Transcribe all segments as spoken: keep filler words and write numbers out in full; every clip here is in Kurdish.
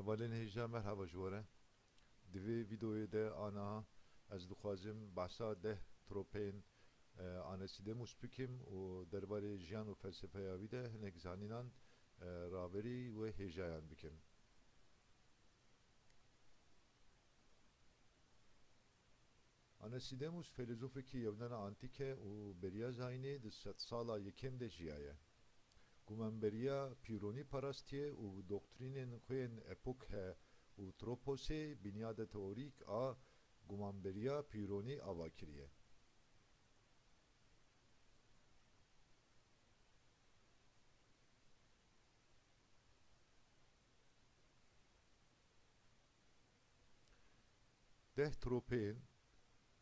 Hevalên hêja, merhaba ji we re. Di vê vîdeoyê de aniha ez dixwazim behsa deh tropeyên, e, Anesidemus bikim û derbarê jiyan û felsefeya wî de hinek zanînan, e, raberî wê hêjayan bikim. Anesidemus felezofekî Yewnan a antîk e û beriya zayînê di sedsala yekem de jiyaye. Gumanberiya pîronî parastiye û doktrînên xwe yên epokhe û troposê binyada teorîk a gumanberiya pîronî ava kiriye. Deh tropeyên,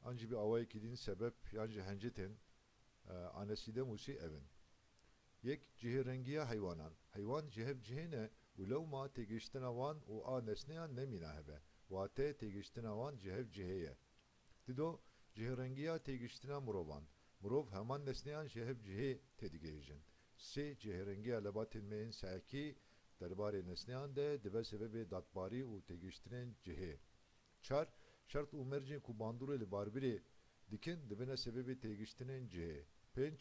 an jî bi awayekî din sebep yan jî hencetên, e, Anesidemusî ev in. Yek, cihêrengiya heywanan. Heywan ji hev cihê ne û lewma têgihiştina wan û a nesneyan nemîna hev e. Wate têgihiştina wan ji hev cihê ye. Dido, cihêrengiya têgihiştina mirovan. Mirov heman nesneyan ji hev cihê têdigihêjin. Sê, cihêrengiya lebatên me yên sehekî derbarê nesneyan de dibe sebebê dadbarî û têgihiştinên cihê. Çar, şert û mercên ku bandorê li barbirê dikin, dibine sebebê têgihiştinên cihê. Pênc,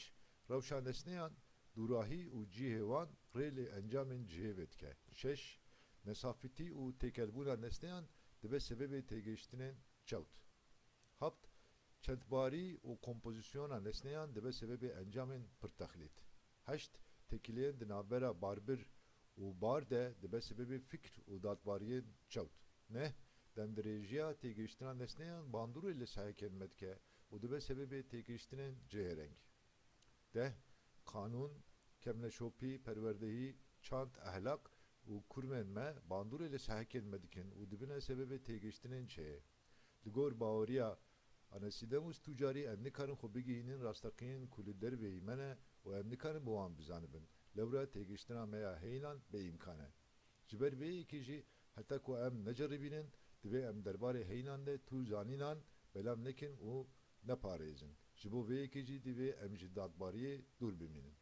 rewşa nesneyan, dûrahî û cihê wan rê li encamên cihê vedike. Şeş, nesafitî û têkelbûna nesneyan dibe sebebê têgihiştinên çewt. Heft, çendbarî û kompozisyona nesneyan dibe sebebê encamên pirtexlît. Heşt, têkiliyên di navbera barbir û bar de dibe sebebê fikr û dadbariyên çewt. Neh, demdirêjiya têgihiştina nesneyan bandorê li sehekên me dike û dibe sebebê têgihiştinên cihêreng. Deh, qanûn, kevneşopî, perwerdehî, çand, ehlaq û kurmên me bandorê li sehekên me dikin û dibine sebebê têgihiştinên cihê. Li gor baweriya Anesidemus, tu carî em nikarin xwe bigihînin rasteqiyên ku li derveyî me ne û em nikarin bi wan bizanibin. Lewra têgihiştina me ya heyînan bêîmkan e. Ji ber vê yekê jî heta ku em neceribînin, divê em derbarê heyînan de tu zanînan belav nekin û neparêzin. Ji bo vê yekê jî divê em ji dadbariyê dûr bimînin.